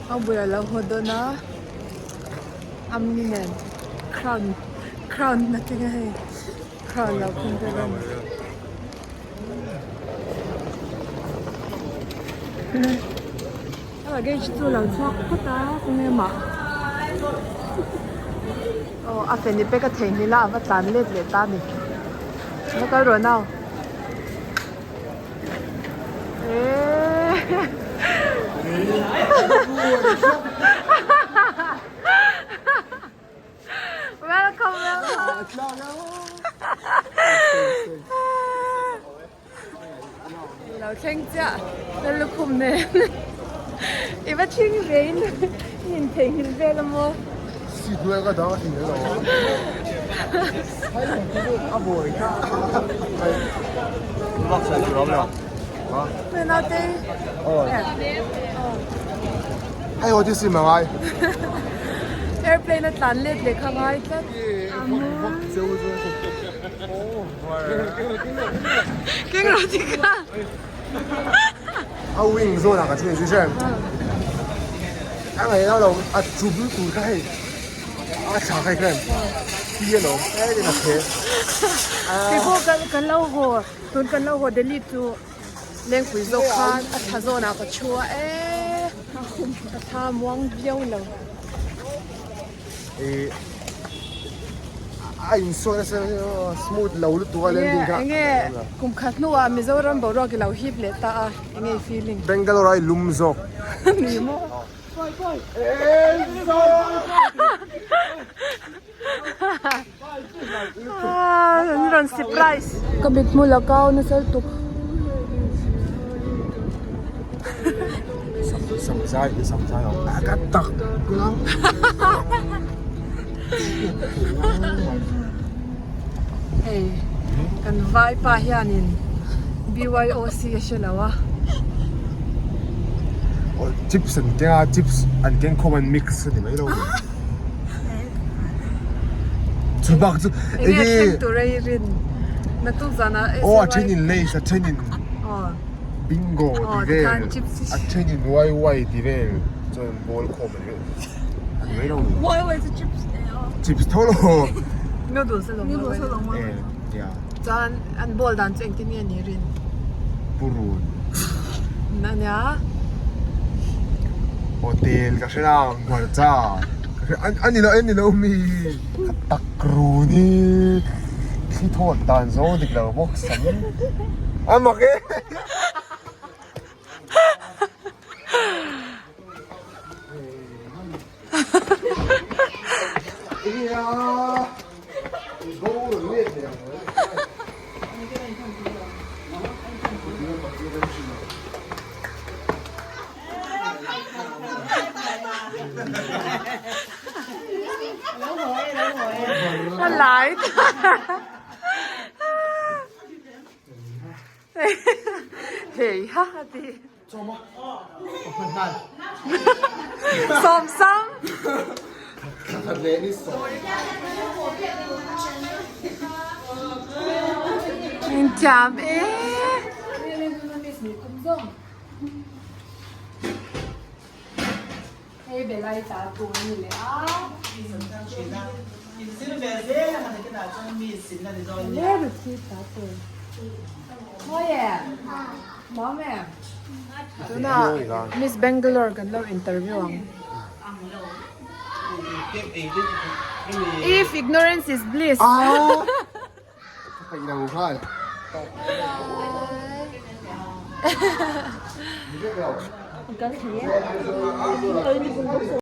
A bulah a lo haw dawn a amni nen crown crown a keng a hei crown lo khum bawk a ni. A luggage chu a lo chhuak phawt a kawng emah aw a feni pack a theihnghilh a a va tlan let leh ta a ni va kal rawh nau. Welcome, welcome. Lo thleng chiah ka lukhum nen i va thing ve in in theihnghilh vel a maw. Signal ka dang a theihnghilh lo a buai kha Hei naute Hei aw ti sim angai. Airplane a tlan let leh kha ngai tlat. Keng rawh ti kha. A wing zawn ah ka chhe zui chen. A ngaih lo lo a chum tur kha hei a tha kha khan ti a lawm e in a the. Kei pawh kan kan lo haw tun kan lo haw Delhi chu Lengpui zawk khan a tha zawn ah ka thu a e ka thla muang viau lo. Eh a insawn nasa smooth lo lutuk a landing kha. Enge kum khat hnuah Mizoram boruak i lo hip leh ta a enge i feeling? Bangalore a i lum zawk. Ni maw? An rawn surprise. Ka mit hmul a kau nasa lutuk. Sam zai sam zai a ka tak kulang. Hei kan vaipa hianin BYOC a hre lo a. Chips an keng a chips an keng khawm an mix a ni mai lo. Chu bak chu enge thleng tur a i rin naktuk zanah aw a then in lays a then in bingo ti vel a then in wai wai ti vel chuan ball khawm ani ani mai lo wai wai chu chips chips tho lo noodles alawm noodles alawm yeah chuan an ball dan chu engtin nge ni rin purun ania hotel ka hre la hmarcha a ni lo a ni lo mi ka tak run hi thli thawt dan zawng dik lo bawk sam a mak e. A lai hei ha a ti sawmsam inthiam e. Hei belai ta tur a ni leh a. Tunah Miss Bangalore kan lo interview ang. If ignorance is bliss.